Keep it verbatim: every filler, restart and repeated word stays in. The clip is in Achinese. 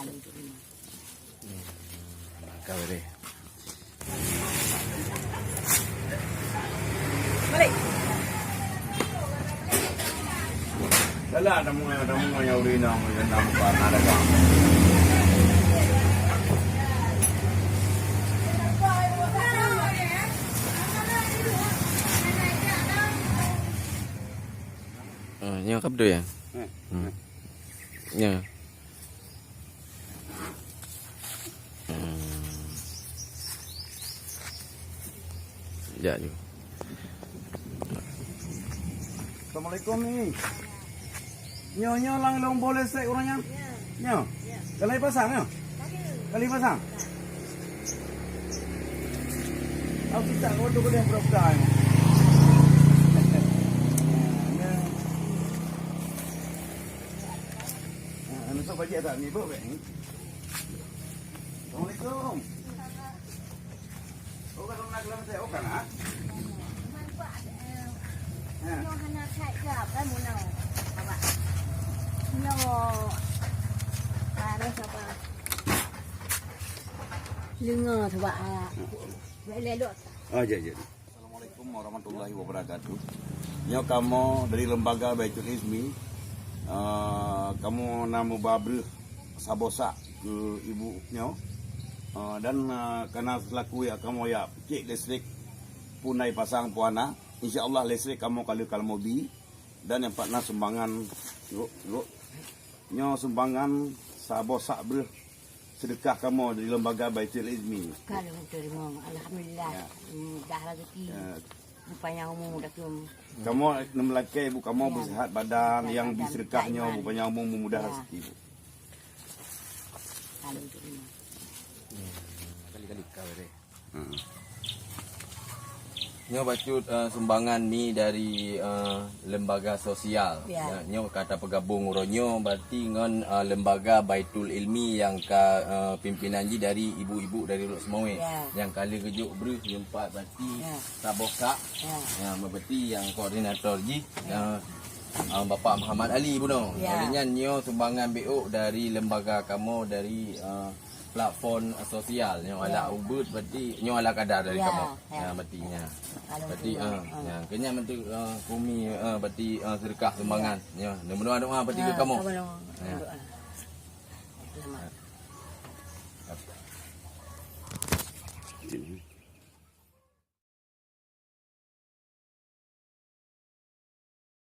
Alhamdulillah. Hmm, maka boleh. Galak tamu, tamu nyang ureueng inong, nyang na muka na dagang. Ah, nyoe ka beutôi ya? Eh, Hmm. eh. Nyoe. Hmm. Jak ju. Assalamualaikum, Ni. Nyoe, nyoe lam lôn boh listrik ureueng nyan? Nyoe? Ka lheueh pasang nyoe? Ka lheueh pasang? Aku tak kau tu boleh berapa? Nyoe. Ah, anu sok bajik tak ni, bok bek ni. Assalamualaikum. Oh, kalau nak dalam saya, oh, kan, ah? Ha. Nyoe hana that gap, kan, meunoe. Awak. Nyoe. Harus apa? Lenga sebab, ah, lelok. Ah, ya, ya. Assalamualaikum warahmatullahi wabarakatuh. Nyoe kamoe dari Lembaga Baitul Ilmi, eh, kamoe na meuba breuh saboh sak keu ibu nyoe. Eh, dan, eh, kana selaku ya kamoe ya cek listrik pun na ipasang pun hana. Insya Allah listrik kamoe ka lheueh kamoe bi dan nyang pat na sumbangan. Nyoe sumbangan saboh sak breuh seudeukah kamoe dari Lembaga Baitul Ilmi. Ka lôn teurimong, alhamdulillah. Ya. Mudah rezeki. Ya. Bupanyang umu dah kum. Kamoe neumeulakée, Bu, kamoe Ya. beusihat badan, Beusihat nyang badan. biseudeukah nyoe, Iman. bupanyang umu, mudah Ya. rezeki, Bu. Alhamdulillah. Kali-kali kau deh. Hmm. Nyoe bacut, eh, sumbangan mi dari, eh, lembaga sosial. Ya. Ya, nyoe ka tapeugabong uroe nyoe berarti ngon, eh, lembaga Baitul Ilmi nyang ka, eh, pimpinan jih dari ibu-ibu dari Lhokseumawe. Ya. Nyang ka lheueh geujok breuh nyumpat berarti Ya. saboh sak. Ya. Ya, berarti nyang koordinator jih, Ya. eh, eh, Bapak Muhammad Ali bunoe. Ya. Oleh nyan nyoe sumbangan B O dari lembaga kamoe dari, eh, platform sosial nyoe Ya. ala ubeut berarti nyoe ala kadar dari Ya, kamoe. ya. Ya, berarti nya. Berarti, Alhamdulillah. ah, Ah. ya, keu nyan berarti, ah, kumi, ah, berarti, ah, seudeukah sumbangan. Ya. Ya, neumeundoa doa berarti Ya, keu kamoe. kamoe doa. Ya. Doa. Selamat.